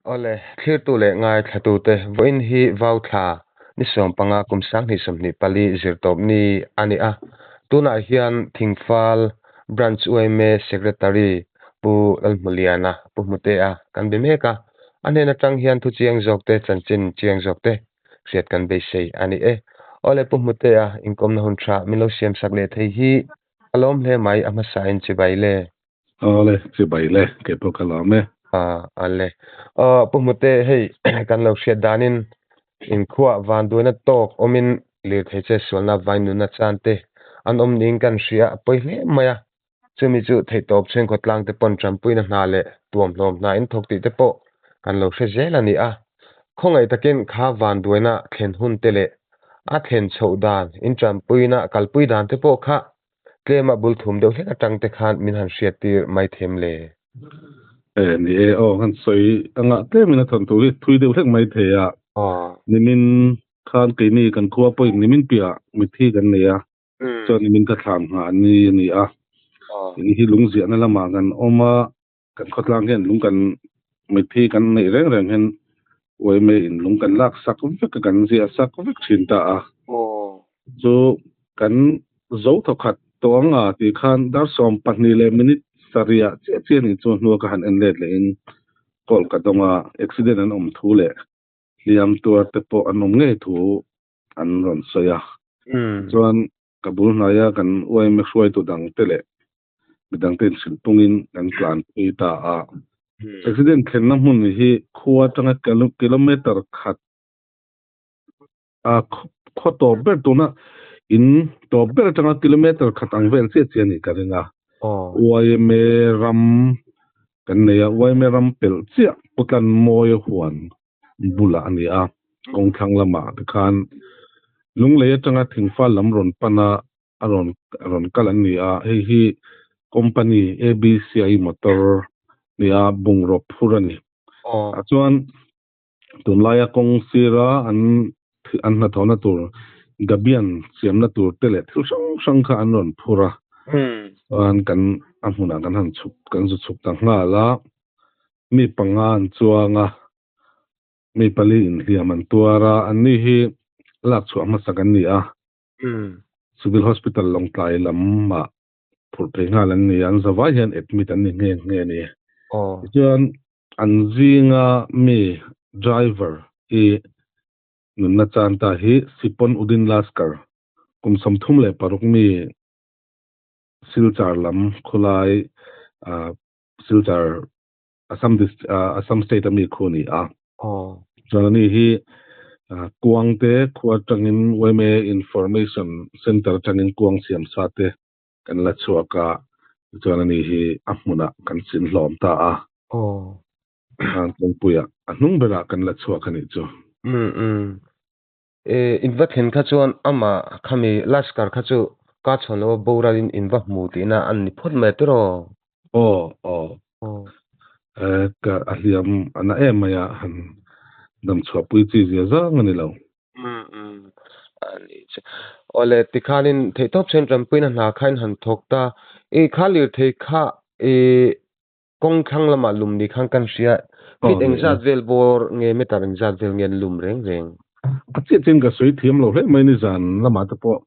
Awle, thlirtu leh ngaithlatute, vawiin hi Vauthla ni 15 kum 2024 zirtawp ni a ni a. Tunah hian Thingfal Branch yma Secretary Pu Lalhmuliana, Pu Hmutea kan be mek a. A hnen atang hian thu chiang zawkte, chanchin chiang zawkte hriat kan beisei a ni e. Awle, Pu Hmutea, inkawmna hun tha min lo siamsak leh thei hi ka lawm hle mai, a hmasain chibai le. Awle, chibai le, kei pawh ka lawm e. Ale. Aw, Pu Hmute, hei kan lo hriat danin inkhuah vanduaina tawk awmin lirthei che sualna vainuna chan te an awm niin kan hria a pawi hle mai a. Chumi chu theihtawp chhungkaw tlang te pawn tanpuina hna leh tuamhlawm hna in thawk tih te pawh kan lo hre zel a ni a. Khawngaih takin kha vanduaina thlen hun te leh a thlen chhoh dan, in tanpuina kalpui dan te pawh kha Tlema bul thum deuh hlek atang te khan min han hriat tir mai them le. E ni e aw han sawi anga tlemin a thawn tur hi thui deuh hlek mai thei a. Nimin khan keini kan khua pawhin nimin piah mitthi kan nei a, chuan nimin ka thlam nghah ni a ni a. Keini hi lungziahna lamah kan awm a, kan khawtlang hian lung kan mitthi kan neih reng reng hian yma in lung kan lak sak vek a, kan ziah sak vek thin ta a. Chu kan zo thawkhat tawh ang a tih khan dar 12 leh minute 7 ah chiah chiah nih chu hnua ka han en let leh in call ka dawng a, accident an awm thu leh hliam tuar te pawh an awm ngei thu an rawn sawi a. Chuan ka bul hnaia kan yma hruaitu dang te leh midang te inhrilh pungin kan tlan phei ta a. Accident thlenna hmun hi khua atanga kilometer khat a khaw tawp ber tuna in tawp ber atanga kilometer khat ang vel chiah chiah a nih ka ring a. Yma ram kan nei a, yma ram pelh chiah Putlan Mawia huan bulah a ni a. Kawngthlang lamah tikhan Lunglei atanga thingfal lam rawn pan a, a rawn a rawn kal an ni a, hei hi company ABCI motor nia bungraw phur a ni. Ah chuan tunlaia kawng sira an an hnathawhna tur gabian siamna tur te leh thil hrang hrang kha an rawn phur a, chuan kan a hmunah kan han chhuk kan zu chhuk ta nghal a, mi panga an chuang a. Mi pali inhliam an tuar a, anni hi lak chhuah hmasak an ni a. Civil Hospital Lawngtlai lamah phurh phei nghal an ni a, an zavai hian admit an ni nghe nghe a ni. Tichuan an zinga mi driver hi nunna chan ta hi Sipon Udin Laskar kum 36 mi Silchar lam khawlai Silchar Assam dist Assam state a mi khu a ni a. Chuan ani hi kuang te khua atangin yma information center atangin kuang siam sa te kan la chhuak a, tichuan ani hi a hmunah kan sin hlawm ta a. Khan kawngpuiah a hnung berah kan la chhuak a nih chu. In va thlen kha chuan amah khami Laskar kha chu ka chhawn lo a boralin in va hmu tihna an ni phawt mai tiraw? Aw, aw. Ka a hliam a na em mai a, han dam chhuahpui chi zia zang a ni lo. A ni chu. Awle, tikhanin theihtawp chen tanpuina hna khain han thawk ta. I kha lirthei kha i Kawng thlang lamah lum ni khan kan hria. Feet engzat vel bawr nge meter engzat vel nge an lum reng reng? A chiah chian ka sawi thiam lo hle mai ni zan lamah te pawh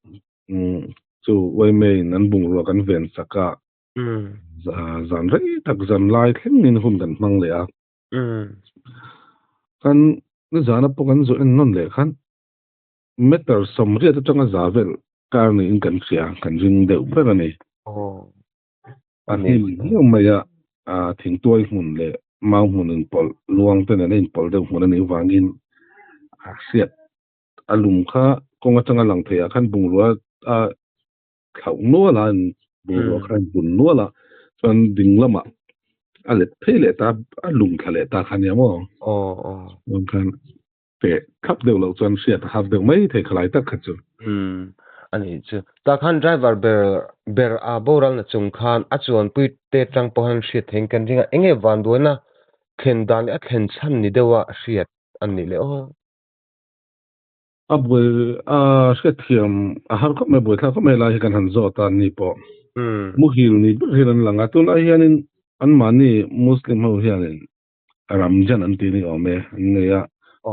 chu yma in an bungrua kan ven sak a, zan rei tak zan lai thleng in hun kan hmang leh a. Kan nizana pawh kan zawh en nawn leh khan meter 80 atanga za vel kar niin kan hria, kan ring deuh ber a ni. A hnim hleuh mai a, thingtuai hmun leh mau hmun inpawlh luang te nen a inpawlh deuh hmun a nih avangin a hriat a lung kha kawng atanga lang theiah khan bungrua a thlauh nual a, bungrua kha a inbun nual a, chuan ding lamah a let phei leh ta, a lung thla leh ta kha nia maw? Chuan khan Teh thlap deuh loh chuan hriat a har deuh mai thei khalai tak kha chu. Umm a nih chu. Tah khan driver ber ber a boralna chung khan a chuanpui te tang pawh han hriat theiin kan ring a, enge vanduaina thlen dan leh a thlen chhan ni deuha hriat a nih leh aw. A buai a hriatthiam a har khawp mai, buaithlak khawp mai lai hi kan han zawt a ni pawh. Muhil ni ber hian an lang a, tunlai hianin anmahni Muslim ho hianin. Ramjan an ti ni awm e an nei a,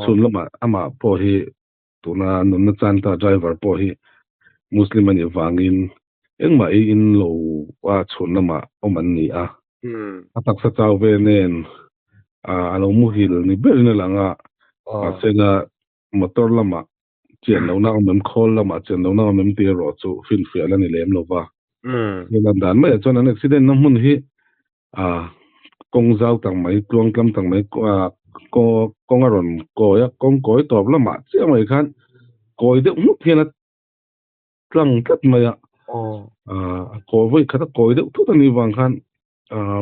chhun lamah amah pawh hi tuna nunna chan ta driver pawh hi Muslim a nih vangin engmah ei in lo a chhun lamah awm an ni a, a taksa chau ve nen a lo muhil ni berin a lang a, mahsela motor lamah chian lohna awm em, khawl lamah chian lohna awm em tih erawh chu finfiah la ni lem lo va. He lan dan maiah chuan an accident na hmun hi kawng zau tak mai, tluang tlam tak mai kawng a rawn kawi a, kawng kawi tawp lamah chiah mai khan kawi deuh hmuk hian a tlang tlat mai a. A kawi vawi khat a kawi deuh thut a nih vang khan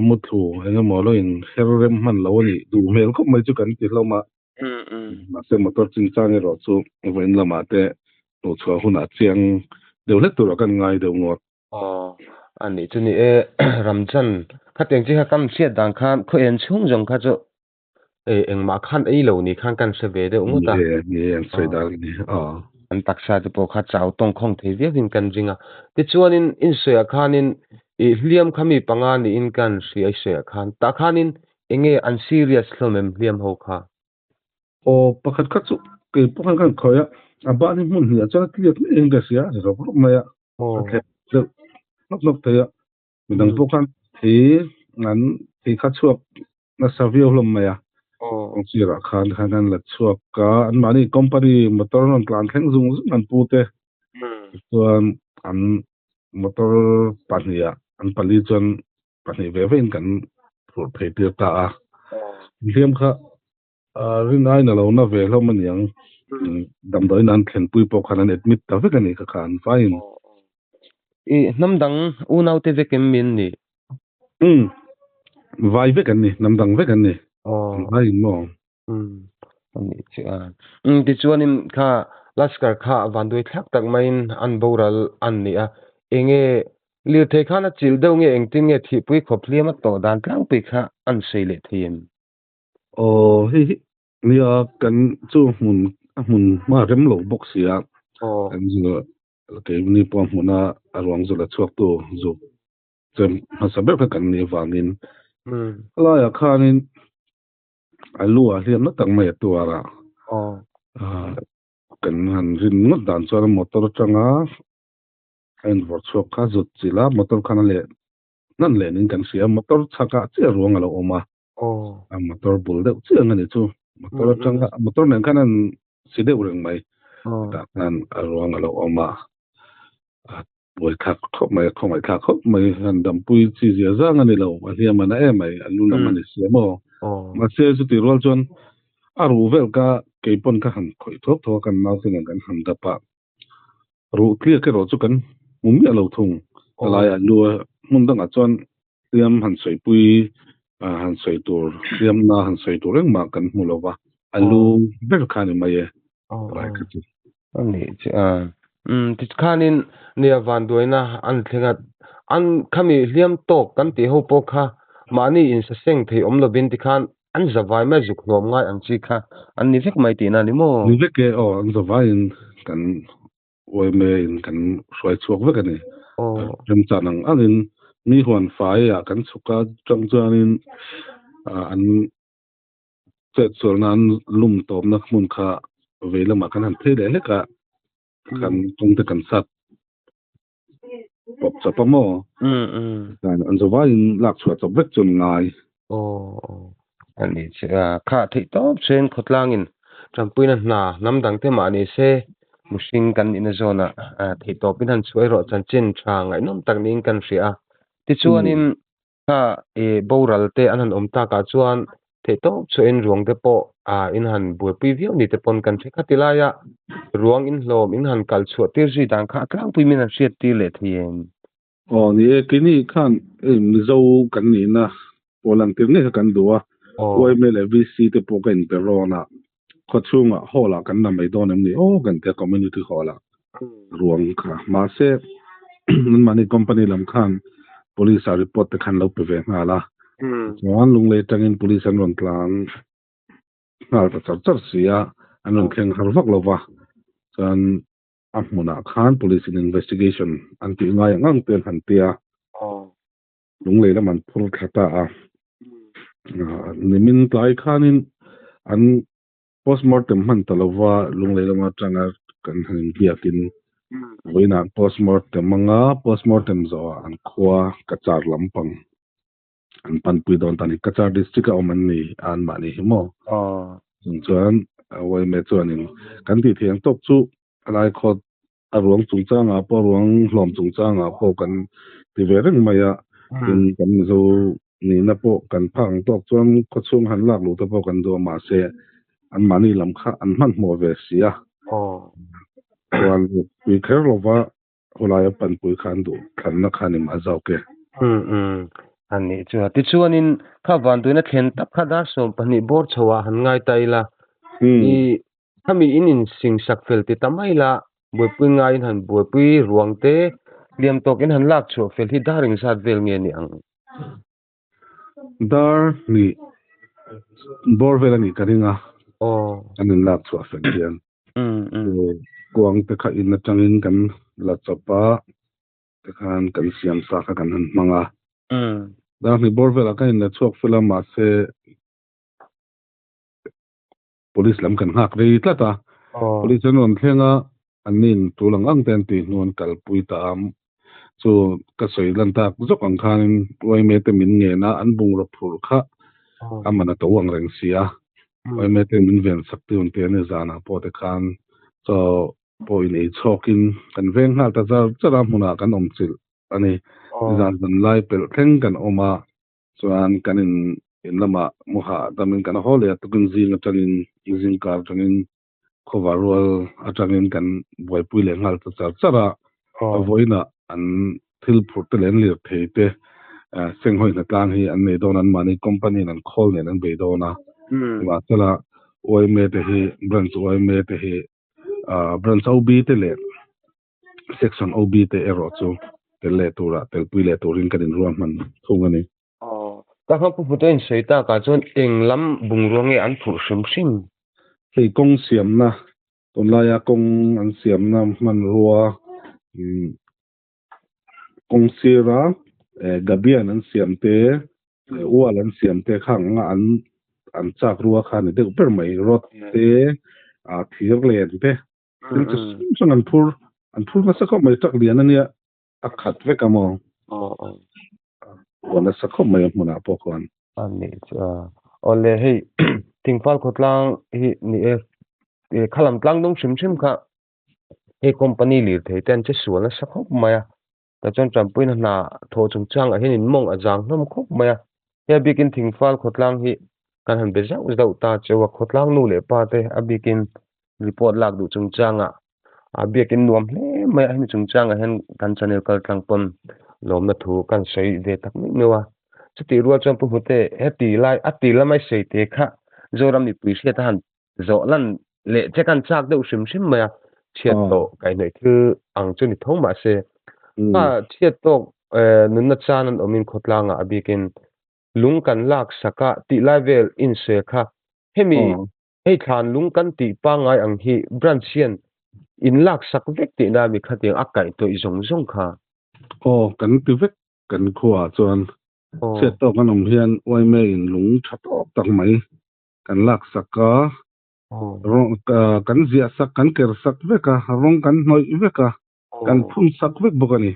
muthlu eng emaw lo in her rem hman lo a nih duh hmel khawp mai chu kan ti hlawm a. Mahse motor chinchang erawh chu vawiin lamah te hnuhchhuah hunah chiang deuh hlek turah kan ngai deuh ngawt. Aw, a nih chu ni e, Ramchan, khatiang chi kha kan hriat dan khan khaw en chhung zawng kha chu engmah khan ei lo ni khan kan hre ve deuh ngawt a. Ni e, ni e, an sawi dan a ni, aw. An taksa te pawh kha chau tawng khawng thei viauin kan ring a. Tichuanin insawiah khanin i hliam kha mi panga niin kan hria i sawiah khan, tah khanin Enge an serious hlawm em hliam ho kha? Aw, pakhat kha chu kei pawh khan kan khawi a, a ban hi hmun hnih ah chuan a tliak ngei in ka hria a rawp rawp mai a, a thlep deuh hnawk hnawk thei a, midang pawh khan thi an thi kha chhuak nasa viau hlawm mai a, kawng sirah khan khan an la chhuak a, anmahni company motor an rawn tlan thleng zung zung an pu te chuan an motor pahnih ah an pali chuan pahnih ve vein kan phurh phei tir ta a. Hliam kha rin aiin a lo na ve hlawm a niang. Damdawiin an thlenpui pawh khan an admit ta vek a ni kha kha an vaiin. I hnam dang unaute vek em min ni? Umm, vai vek an ni, hnam dang vek an ni. An vaiin maw? Umm anih chu a. Umm tichuanin kha Laskar kha vanduai thlak tak maiin an boral an ni a, enge lirthei khan a chilh deuh nge engtin nge thihpui khawp hliam a tawh dan tlangpui kha an sawi leh thei em? Aw hei hi nia kan chu hmun a hmun hma rem lo bawk sia kan zu keini pawh a hmuna a ruang zu la chhuak tu zuk chem hmasa ber kha kan nih avangin helaiah khanin A lu ah hliam na tak mai a tuar a. Kan han rin ngawt dan chuan motor atanga a invawrh chhuak kha zut chilh a, motor khan a leh hnan leh niin kan hria. Motor chhakah chiah ruang a lo awm a, a motor bul deuh chiah ang a ni chu. Motor atanga motor nen khan an si deuh reng mai. Tah khan a ruang a lo awm a. Buai thlak khawp mai, a khawngaih thlak khawp mai. Han dampui chi zia zang a ni lo, a hliam a na em mai, a lu lam a ni sia maw. Mahse chuti rual chuan a ruh vel ka kei pawn ka han khawih thuak thuak a, kan naute nen kan han dap a. Ruh tliak erawh chu kan hmu miah lo thung. A laiah lu a hmun dangah chuan hliam han sawipui han sawi tur, hliamna han sawi tur engmah kan hmu lo va, a lu ber kha a ni mai e, rai kha chu. A nih chu a. Umm tikhanin nia vanduaina an thleng a, an khami hliam tawk kan tih ho pawh kha mahni insaseng thei awm lovin tikhan an zavai mai zuk hlawm ngai ang chi kha an ni vek mai tihna a ni maw? Ni vek e, aw an zavaiin kan Uaime in kan hruai chhuak vek a ni. Remchan ang angin mi huan faiah kan chhuk a chang chuanin an chet sualna an lum tawpna hmun kha vei lamah kan han phei leh hlek a, kan kawng te kan sat pawp chawp a maw? An zavaiin lak chhuah chawp vek chu an ngai. A ni che a, kha theih tawp chuan khawtlangin tanpuina hna hnam dang te mah ni se mihring kan nihna zawnah theih tawpin han chhuah erawh chanchin tha ngaihnawm tak niin kan hria a. Tichuanin kha boral te an han awm takah chuan theih tawp chuan ruang te pawh in han buaipui viau ni te pawn kan hre kha ti laia ruang inhlawm in han kal chhuah tir zui dan kha a tlangpui min han hriat tir leh thei em? Aw ni e, keini khan hei Mizo kan nihna pawh lantir ngei kha kan duh a, YMA leh VC te pawh ka inpe rawn a, khawchhungah hall ah kan la mai dawn em ni aw kan tia community hall ah ruang kha mahse anmahni company lam khan police ah report te khan lo pe ve nghal a, chuan Lunglei atangin police an rawn tlan nghal ta char char si a, an rawn thleng har vak lo va, chuan A hmunah khan police in investigation an tih ngai ang ang te an han ti a, lunglei lam an phur thla ta a. Nimin tlai khanin an postmortem hman ta lova Lunglei lama atanga kan han inbiakin vawiinah postmortem anga postmortem zawhah an khua Cachar lampang an panpui dawn ta a ni. Cachar district a awm an ni a anmahni hi maw? Chung chuan YMA chuanin kan tih theih ang tawk chu a laikhawt a ruang chungchangah pawh ruang hlawm chungchangah pawh kan ti ve reng mai a, tin kan Mizo nihna pawh kan phak ang tawk chuan khawchhung han lak luh te pawh kan duh a mahse anmahni lam kha an hmanhmawh ve si a, chuan pui kher lova khawlaia panpui kha an duh thlanna kha a ni mah zawk e. Umm umm a nih chu a. Tichuanin kha vanduaina thlen tak kha dar 12 bawr chho ah han ngai ta ila i Khami in insing sak fel ti ta mai la, buaipui ngaiin han buaipui ruang te hliam tawkin han lak chhuah fel hi dar engzat vel nge ni ang? Dar hnih bawr vel a nih ka ring a, an in lak chhuah fel hian. Kuang te kha in atangin kan la chawp a, tikhan kan siam sa kha kan han hmang a. Dar hnih bawr velah kan in la chhuak fel a, mahse Police lam kan nghak rei tlat a, Police an rawn thleng a, an nin tul ang ang te an tih hnu an kalpui ta a, chu ka sawi lan tak zawk ang khanin yma te min ngen a, an bungraw phurh kha a man a to ang reng si a, yma te min ven sak tih hun te a ni zanah pawh te khan chaw pawh in ei chhawkin kan veng nghal ta char char a, hmunah kan awm chilh a ni, zan zan lai pelh thleng kan awm a. Chuan kan in in lamah mu hah damin kan haw leh a, tukin zing atangin zing kar atangin khawvar rual atangin kan buaipui leh nghal ta char char a, a vawiinah an thil phurh te leh an lirthei te senghawi hnatlang hi an nei dawn a, anmahni company in an khawl nen an bei dawn a, nimahsela yma te hi branch yma te hi branch OB te leh Section OB te erawh chu tel leh turah telpui leh turin kan inruahman thung a ni. Aw, ka hma pu hmutu a insawi takah chuan eng lam bungrua nge an phurh hrim hrim? Hei kawng siamna, tunlaia kawng an siamna hmanrua kawng sira gabian an siam te, wall an siam te kha ang anga an an chak rua kha a ni deuh ber mai, rod te, thir len te. Thil chi hrang hrang an phur an phur nasa khawp mai truck lian ania a khat vek a maw huan nasa khawp mai a hmunah pawh khuan. A nih chu a awle hei Thingfal khawtlang hi ni e khalam tlang dawng hrim hrim kha hei company lirthei te an che sual nasa khawp mai a tah chuan tanpuina hna thawh chung changah hian in mawng a zang hlawm khawp mai a hei a bikin Thingfal khawtlang hi kan han be zauh zauh ta cheu a khawtlang nu leh pa te a bikin report lak duh chung changah a biakin nuam hle mai a hemi chung changah hian kan channel kal tlang pawn lawmna thu kan sawi ve tak meuh meuh a chutih rual chuan Pu Hmute heti lai a ti lamai sawi te kha Zoram mipui hriat a han zawh lan leh che kan chak deuh hrim hrim mai a chhiat tawh kaihhnawih thil ang chu ni tho mahse a chhiat tawk nunna chan an awmin khawtlangah a bikin lung kan lak sak a tih lai vel insawi kha hemi Hei thlan lung kan tih pangngai ang hi branch hian in lak sak vek tihna mi khatiang a kaih tawih zawng zawng kha. Aw kan ti vek kan khuaah chuan chhiat tawk an awm hian yma in lung tha tawk tak mai kan lak sak a, rawng kan ziah sak kan ker sak vek a, rawng kan hnawih vek a, kan phun sak vek bawk a ni.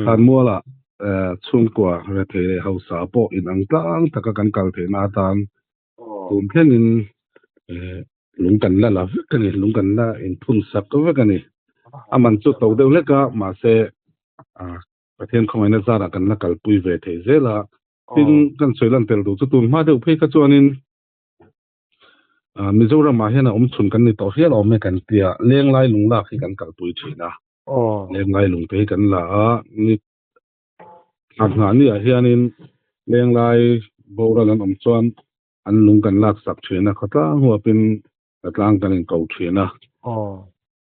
Thlanmualah chhungkua rethei leh hausa pawh inang tlang taka kan kal theihna atan Tun thlengin lung kan la la vek a ni, lung kan la inphun sak vek a ni. A man chu to deuh hlek a, mahse Pathian khawngaihna zarah kan la kalpui ve thei zel a. Tin, kan sawi lan tel duh chu tun hma deuh phei kha chuanin Mizoramah hian a awm chhun kan ni tawh hial awm e kan tia, lenglai lunglak hi kan kalpui thin a. Lenglai lungte hi kan la a, ni A nghahniah hianin lenglai boral an awm chuan an lung kan laksak thin a, khawtlang huapin tlang kan inko thin a.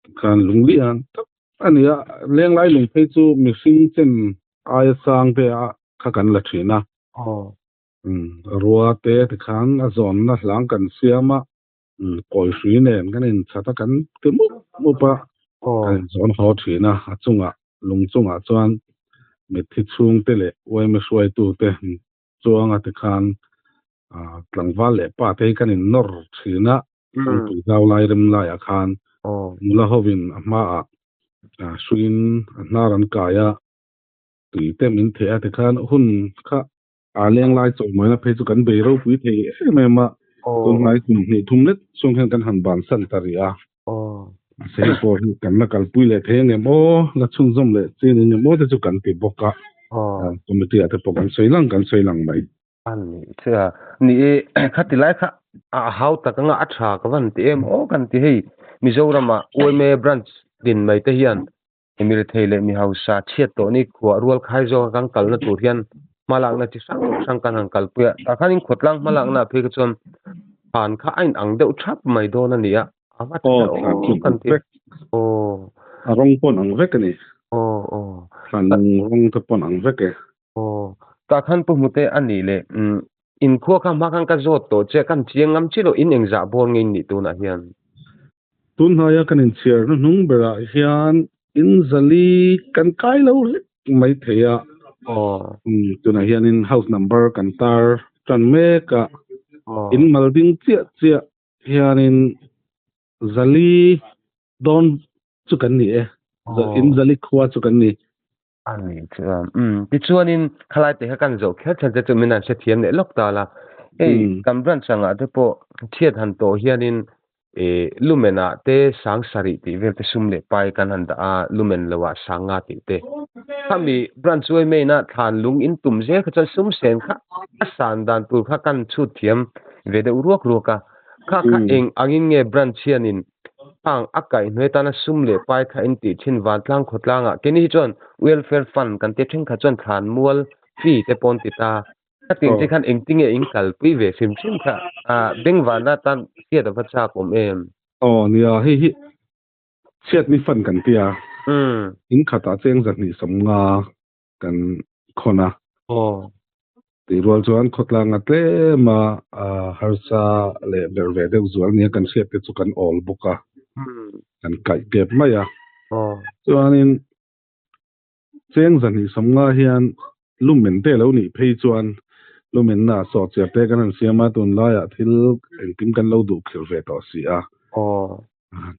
Tikhan lung lian tak a ni a, lenglai lung phei chu mihring chen aia sang te a kha kan la thin a. Rua te tikhan a zawnna hlang kan siam a, kawi hrui nen kan inchhat a, kan ti mup mup a, kan inzawn haw thin a, a chungah lung chungah chuan mitthi chhungte leh uaime hruaitute chuanga tikhan Tlangval leh pa te hi kan in nawr thin a, kawngpui zau lai rem laiah khan nula hovin a hmaah hruiin a hnar an kai a, tui te min theh a tikhan hun kha a leng lai chawimawina phei chu kan bei ropui thei em em a, tunhnai kum hnih thum lek chhung hian kan han bansan ta rih a. Mahse hei pawh hi kan la kalpui leh thei angem aw, la chhunzawm leh chin engem aw te chu kan ti bawk a, committee ah te pawh kan sawi lang kan sawi lang mai. A ni che a, ni e, khati lai kha a hau tak anga a tha ka van ti em aw kan ti hei Mizoram ah UMA branch din mai te hian mi rethei leh mi hausa chhiat tawh ni khuah rual khai zawk a kan kalna tur hian hmalakna chi hrang hrang kan han kalpui a, tah khan in khawtlang hmalakna ah phei kha chuan han kha a in ang deuh thap mai dawn a ni a, a va tha aw kan ti aw. A rawng pawn ang vek a ni. Aw aw. Thlan rawng te pawn ang vek e. Aw, tah khan Pu Hmute a nih leh umm inkhua kha hma khan ka zawt tawh che, kan chiang ngam chiah lo in engzah bawr nge in nih tunah hian? Tunhnaia kan inchhiar hnuhnung berah hian in zali kan kai lo hlek mai thei a. Aw. Umm tunah hianin house number kan tar tan mek a, Aw. in mal ding chiah chiah hianin zali dawn chu kan ni e, in zali khua chu kan ni. A ni chuan umm tichuanin khalai te kha kan zawh kher kher te chu min han hrethiam leh lawk ta la. Hei kan branch angah te pawh chhiat han tawh hianin ih lumen ah te sang sarih tih vel te sum leh pai kan han dah a lumen lo ah sang nga tih te. Khami branch uai main a thlan lung in tum zel kha chuan sum sen kha a san dan tur kha kan chhut thiam ve deuh ruak ruak a. Kha kha eng angin nge branch hianin Hang a kaihhnuai tana sum leh pai kha in tih thin vantlang khawtlangah keini hi chuan welfare fund kan tia thenkhat chuan thlan mual fee te pawh an ti ta. Khatin che khan engtinge in kalpui ve hrim hrim kha bengvana tan hriat a va chak awm em? Aw nia, hei hi chhiatni fund kan tia, in khatah cheng zahnih sawmnga kan khawn a. Aw. Tih rual chuan khawtlanga tlema harsa leh berh ve deuh zual nia kan hriat te chu kan awl bawk a, kan kaih kep mai a. Chuanin cheng zahnih sawmnga hian lumen te lo nih phei chuan lumenna sawhchiar te kan han siam a, tunlaiah thil engkim kan lo duh khirh ve tawh si a.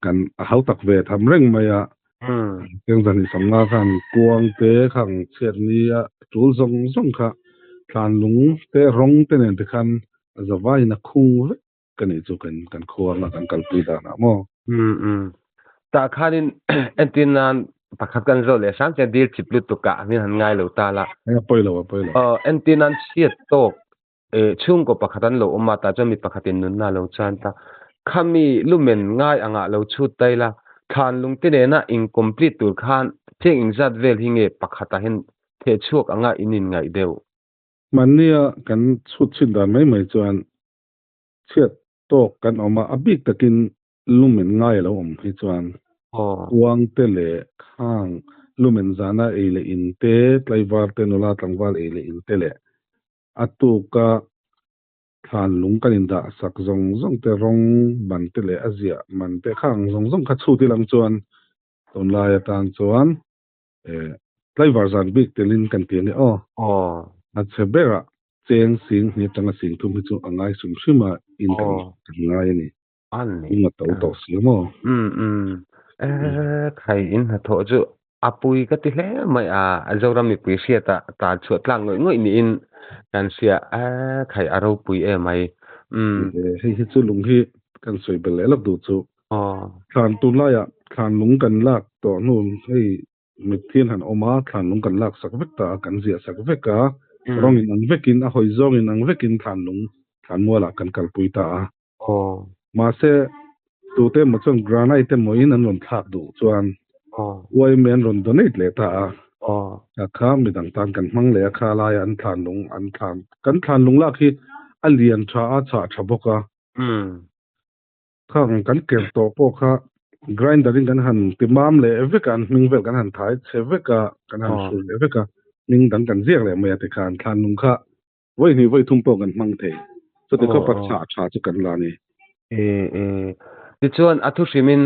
Kan a hau tak ve tham reng mai a. Cheng zahnih sawmnga khan kuang te khang chhiat ni a tul zawng zawng kha thlan lung te rawng te nen te khan a zavaiin a khung vek ka nih chu kan kan khuang a kan kalpui dan ah maw. Tah khanin entir nan pakhat kan zawh leh hrang chian dil chip lutuk ah min han ngai lo ta la. A pawi lo a pawi lo. Aw entir nan chhiat tawk Chhungkaw pakhat an lo awm a, tah chuan mi pakhatin nunna a lo chan ta. Khami lumen ngai angah lo chhut ta ila, thlan lungte nena incomplete tur khan cheng engzat vel hi nge pakhatah hian theh chhuak anga in inngaih deuh? Mahnia kan chhut chhin dan mai mai chuan chhiat tawk kan awm a, a bik takin lumen ngai a lo awm hi chuan kuang te leh khang lumen zana ei leh in te, tlaivar te, nula tlangval ei leh in te leh A tuka thlan lung kan indah sak zawng zawng te, rawng man te leh a ziah man te kha ang zawng zawng kha chhut ilang chuan tunlai atan chuan tlaivar zan bik telin kan ti a ni aw. A chhe berah cheng sing hnih atanga sing thum hi chu a ngai hrim hrim a in kan ngai a ni. A ni. In a to tawh si a maw? Umm umm. Eh khai in hnathawh chu a pui ka ti hle mai a, Zoram mipui hriat a tan chhuah tlak ngawih ngawih niin kan hria eh khai a ropui em mai. Umm. Hei hi chu lung hi kan sawi belh leh lawk duh chu. Thlan tunlaiah thlan lung kan lak tawh hnu hei mitthi an han awm a, thlan lung kan lak sak vek ta a, kan ziah sak vek a, rawng in ang vekin a hawi zawng in ang vekin thlan lung thlan mualah kan kalpui ta a. Aw. Mahse, tute emaw chuan granite emaw in an rawn thlak duh chuan Aw. UIM an rawn donate leh ta a. Aw. A kha midang tan kan hmang leh a kha laia an thlan lung an thlan kan thlan lung lak hi a lian tha a chhah tha bawk a. Umm. Khang kan ker tawh pawh kha grinder in kan han ti mam leh vek a an hming vel kan han thai chhe vek a kan han hrul leh vek a hming dang kan ziak leh mai a tikhan thlan lung kha Vawi hnih vawi thum pawh kan hmang thei. Chuti khawpa chhah tha chu kan la ni. E e. Tichuan a thu hrimin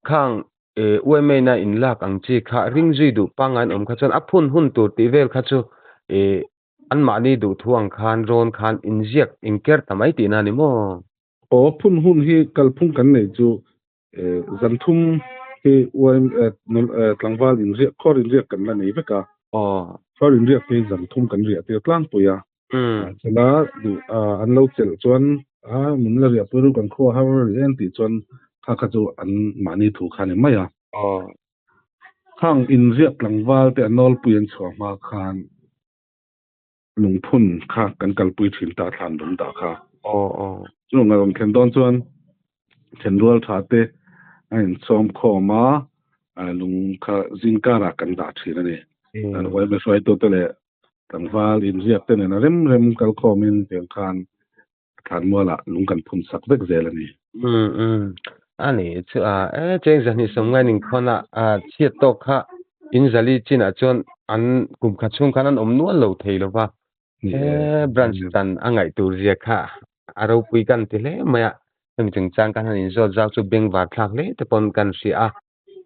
khang e UMA na in lak ang chi kha ring zui duh pangngai an awm kha chuan a phun hun tur tih vel kha chu e Anmahni duhthu ang khan rawn khan inziak inker ta mai tihna a ni maw? Aw, phun hun hi kalphung kan nei chu zan thum hi tlangval inriak, khawr inriak kan la nei vek a. Khawr inriak hi zan thum kan riah tir tlangpui a. Chula duh an lo chelh chuan min la riahpui ru kan khua har rih em tih chuan kha kha chu an mahni thu kha a ni mai a. Khang inriak tlangval te a nawlpui an chhuah hma khan lungphun kha kan kalpui thin ta thlan lung dah kha. Chu nga rawn thlen dawn chuan thenrual tha te a insawm khawm a, lung kha zingkarah kan dah thin a ni. Kan huaime hruaitute leh tlangval inziak te nena rem rem kal khawmin tiang khan thlanmualah lung kan phun sak vek zel a ni. Umm umm a ni chu a e cheng zahnih sawmngai ning khawn a a chhiat tawk kha in zali chinah chuan an kum khat chhung khan an awm nual lo thei lo va e branch dan a ngaih tur zia kha a ropui kan ti hle mai a hemi chungchang kan han inzawt zau chu bengvar thlak hle te pawn kan hria a.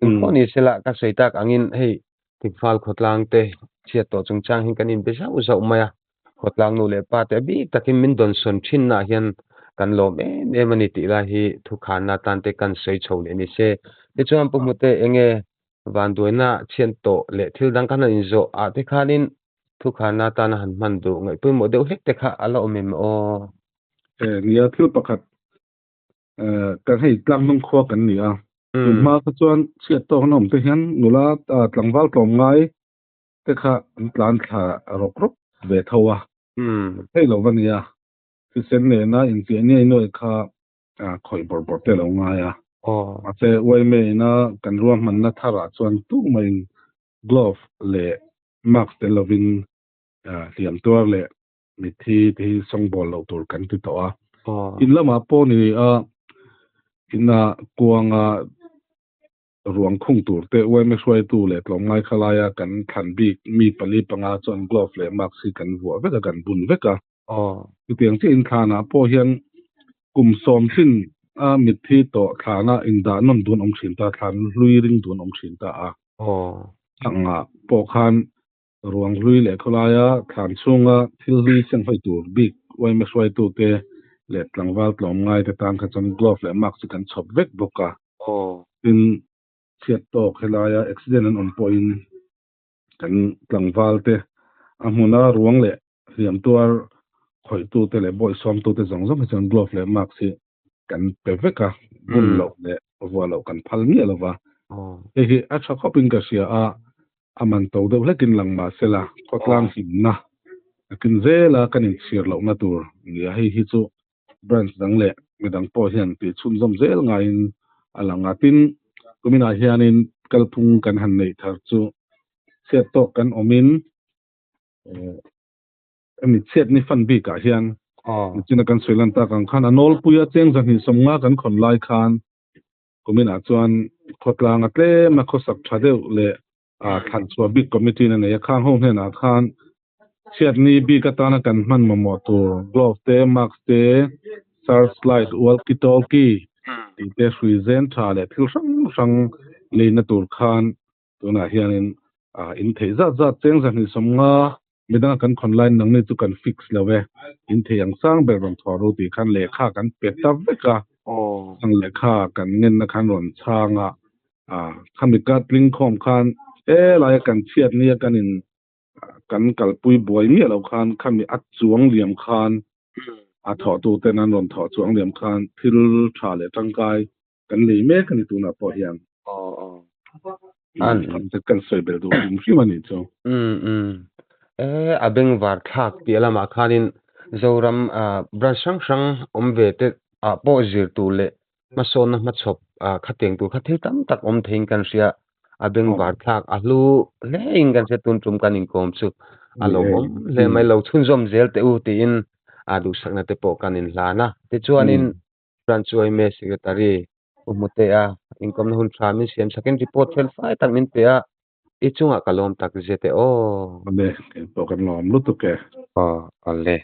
Engpawh ni sela ka sawi tak angin hei Tikfal khawtlang te chhiat tawh chungchang hi kan inbe zauh zauh mai a, khawtlang nu leh pa te a bik takin min dawnsawn thinnaah hian kan lawm em em a ni tih lai hi thukhanna tan te kan sawi chho leh ni se. Tichuan Pu Hmute enge vanduaina chhiat tawh leh thil dang khan han inzawh ah te khanin thukhanna tana han hman duh ngaihpawimawh deuh hlek te kha a la awm em aw? Nia thil pakhat Kan hei tlanghnung khua kan ni a, tun hma kha chuan chhiat tawk an awm te hian nula tlangval tlawm ngai te kha an tlan thla rawk rawk ve tho a, hei lo va nia, thisen nena inchiah niai nuai kha khawih bawrh bawrh te a lo ngai a, mahse uaime ina kan ruahmanna tharah chuan tumah in glove leh mask tel lovin hliam tuar leh Mitthi te hi sawngbawl loh tur kan ti tawh a. In lamah pawh ni a, ina kuanga ruang khung tur te uaime hruaitu leh tlawmngai kha laia kan thlan bik mi pali panga chuan glove leh mask hi kan vuah vek a, kan bun vek a. Chutiang chiah inthlanah pawh hian kum sawmthin a mitthi tawh thlana indah nawn dun awm thin ta, thlan hlui ring dun awm thin ta a. Changah pawh khan Ruang hlui leh khawlaia thlan chhunga thil hlui seng hawi tur bik uaime hruaitute leh tlangval tlawmngaite tan kha chuan glove leh mask chu kan chhawp vek bawk a. Tin, chhiat tawk helaia accident an awm pawhin kan tlangvalte a hmuna ruang leh hliam tuar khawihtute leh bawihsawmtute zawng zawng hi chuan glove leh mask hi kan pe vek a, bun loh leh vuah loh kan phal miah lo va. Hei hi a tha khawpin ka hria a, a man to deuh hlekin lang mah sela, khawtlang himna a kin zela kan inchhir lohna tur nia. Hei hi chu branch dang leh midang pawh hian tih chhunzawm zel ngaiin a lang a. Tin, kuminah hianin kalphung kan han neih thar chu chhiat tawk kan awmin, Hemi chhiat ni fan bikah hian nichina kan sawi lan tak ang khan a nawlpuia cheng zahnih sawmnga kan khawn lai khan kuminah chuan khawtlang a tlem a khawsak tha deuh leh thlan chhuah bik committee na nei a khang ho hnenah khan chhiat ni bik atana kan hman mamawh tur glove te mask te search light walkie talkie tih te hrui zen tha leh thil hrang hrang leina tur khan Tunah hianin in theih zat zat cheng zahnih sawmnga midanga kan khawn laiin nangni chu kan fix lo e, in thei ang sang ber rawn thawh ru tih khan lehkha kan pe ta vek a, ang lehkha kan ngenna khan rawn chhang a, khami ka tling khawm khan helaia kan chhiat nia kan in kan kalpui buai miah lo khan khami a chuang liam khan a thawhtuten an rawn thawh chuang liam khan thil tha leh tangkai kan lei mek a ni tunah pawh hian. An kan sawi belh duh hrim hrim a nih chu. Um um. E a bengvar thlak piah lamah khanin Zoram branch hrang hrang awm ve te ah pawh zir tur leh hmasawnna hmachhawp khatiang tur kha thil tam tak awm theiin kan hria. A bengvar thlak a hlu hle in kan hria tun tum kan inkawm chu a lo awm hle mai lo chhunzawm zel teh u tiin a duhsakna te pawh kan inhlan a. Tichuanin Branch Uaime Secretary U Hmutea inkawmna hun tha min siam sakin report fel fai tak min pe a, i chungah ka lawm tak zet e aw. Awle, kei pawh kan lawm lutuk e. Aw, awle.